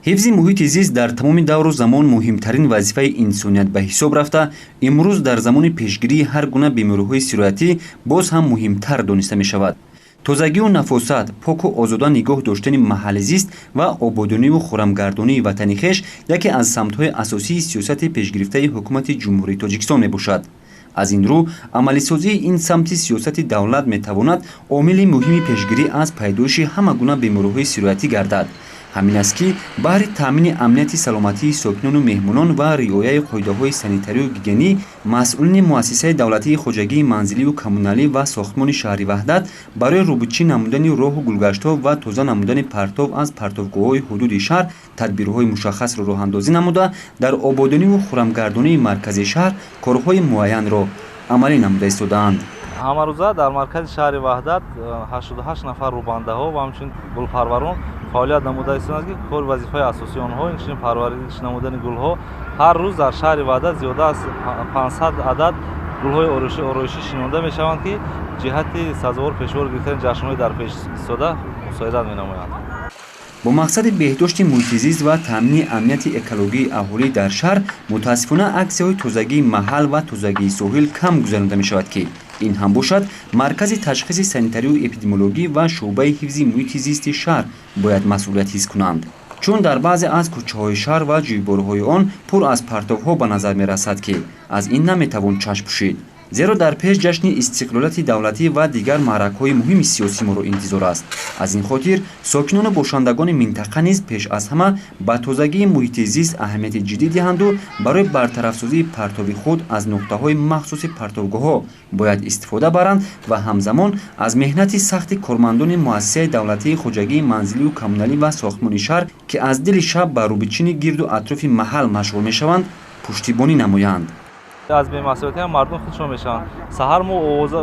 Ҳифзи муҳити зист дар тамоми давру замон муҳимтарин вазифаи инсоният ба ҳисоб рафта, имрӯз дар замони пешгирии ҳар гуна бемориҳои сироятӣ боз ҳам муҳимтар дониста мешавад. Тозагию нафосат, поку озода нигоҳ доштани маҳалли зист ва ободониву хуррамгардонии ватани хеш яке аз самтҳои асосии сиёсати пешгирифтаи Ҳукумати Ҷумҳурии Тоҷикистон мебошад. Аз ин рӯ, амалисозии ин самти сиёсати давлат метавонад омили муҳими пешгирӣ аз пайдоиши ҳама гуна бемориҳои сироятӣ гардад. Ҳамин аст, ки баҳри таъмини амнияти саломатии сокинону меҳмонон ва риояи қоидаҳои санитарию гигиенӣ масъулини Муассисаи давлатии хоҷагии манзилию коммуналӣ ва сохтмони шаҳри Ваҳдат барои рӯбучӣ намудани роҳу гулгаштҳо ва тоза намудани партов аз партовгоҳҳои ҳудуди шаҳр тадбирҳои мушаххасро роҳандозӣ намуда, дар ободониву хуррамгардонии маркази шаҳр корҳои муайянро амалӣ намуда истодаанд. Ҳамарӯза дар маркази шаҳри Ваҳдат 88 нафар рӯбандаҳо ва ҳамчунин гулпарварон фаъолият намуда истодаанд, ки кори вазифаи асосии онҳо инчунин парвариш намудани гулҳо. Ҳар рӯз дар шаҳри Ваҳдат зиёда аз 500 адад гулҳои ороишӣ шинонда мешаванд, ки ҷиҳати сазовор пешвор гирифтани ҷашнҳои дар пеш истода мусоидат менамоянд. Бо мақсади беҳдошти муҳити зист ва таъмини амнияти экологии аҳолӣ дар шаҳр, мутаассифона, аксияҳои тозагии маҳал ва тозагии соҳил кам гузаронида мешавад, ки ин ҳам бошад, Маркази ташхиси санитарию эпидемиологӣ ва шӯъбаи ҳифзи муҳити зисти шаҳр бояд масъулият ҳис кунанд, чун дар баъзе аз кӯчаҳои шаҳр ва ҷӯйборҳои он пур аз партовҳо ба назар мерасад, ки аз ин наметавон чашм пӯшид, зеро дар пеш ҷашни истиқлолияти давлатӣ ва дигар маъракаҳои муҳими сиёсӣ моро интизор аст. Аз ин хотир сокинону бошандагони минтақа низ пеш аз ҳама ба тозагии муҳити зист аҳамияти ҷиддӣ диҳанду барои бартарафсозии партови худ аз нуқтаҳои махсуси партовгоҳҳо бояд истифода баранд ва ҳамзамон аз меҳнати сахти кормандони Муассисаи давлатии хоҷагии манзилию коммуналӣ ва сохтмони шаҳр, ки аз дили шаб ба рӯбичини гирду атрофи маҳал машғул мешаванд, пуштибонӣ намоянд. Аз бемасъулиятӣ ҳам мардум худшон мешаванд. Саҳар мо овоза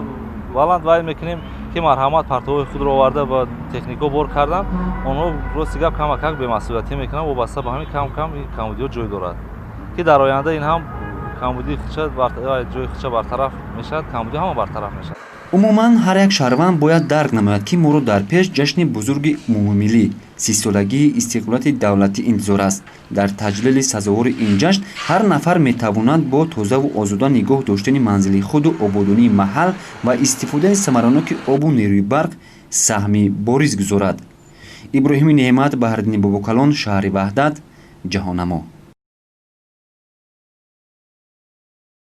баланд вай мекунем, ки марҳамат, партовҳои худро оварда ба техникҳо бор кардан. Онҳо, рости гап, камакак бемасъулиятӣ мекунанд. Вобаста ба ҳамин кам кам ин камбудиҳо ҷой дорад, ки дар оянда ин ҳам камбудии худша ҷои худша бартараф мешавад, камбудӣ ҳама бартараф мешавад. Умуман, ҳар як шаҳрванд бояд дарк намояд, ки моро дар пеш ҷашни бузурги умумимиллӣ, 30-солагии истиқлолияти давлатӣ интизор аст. Дар таҷлили сазовори ин ҷашн ҳар нафар метавонад бо тозаву озода нигоҳ доштани манзили худу ободонии маҳал ва истифодаи самараноки обу нерӯи барқ саҳми бориз гузорад. Иброҳими Неъмат, Баҳриддини Бобокалон, шаҳри Ваҳдат, Ҷаҳоннамо.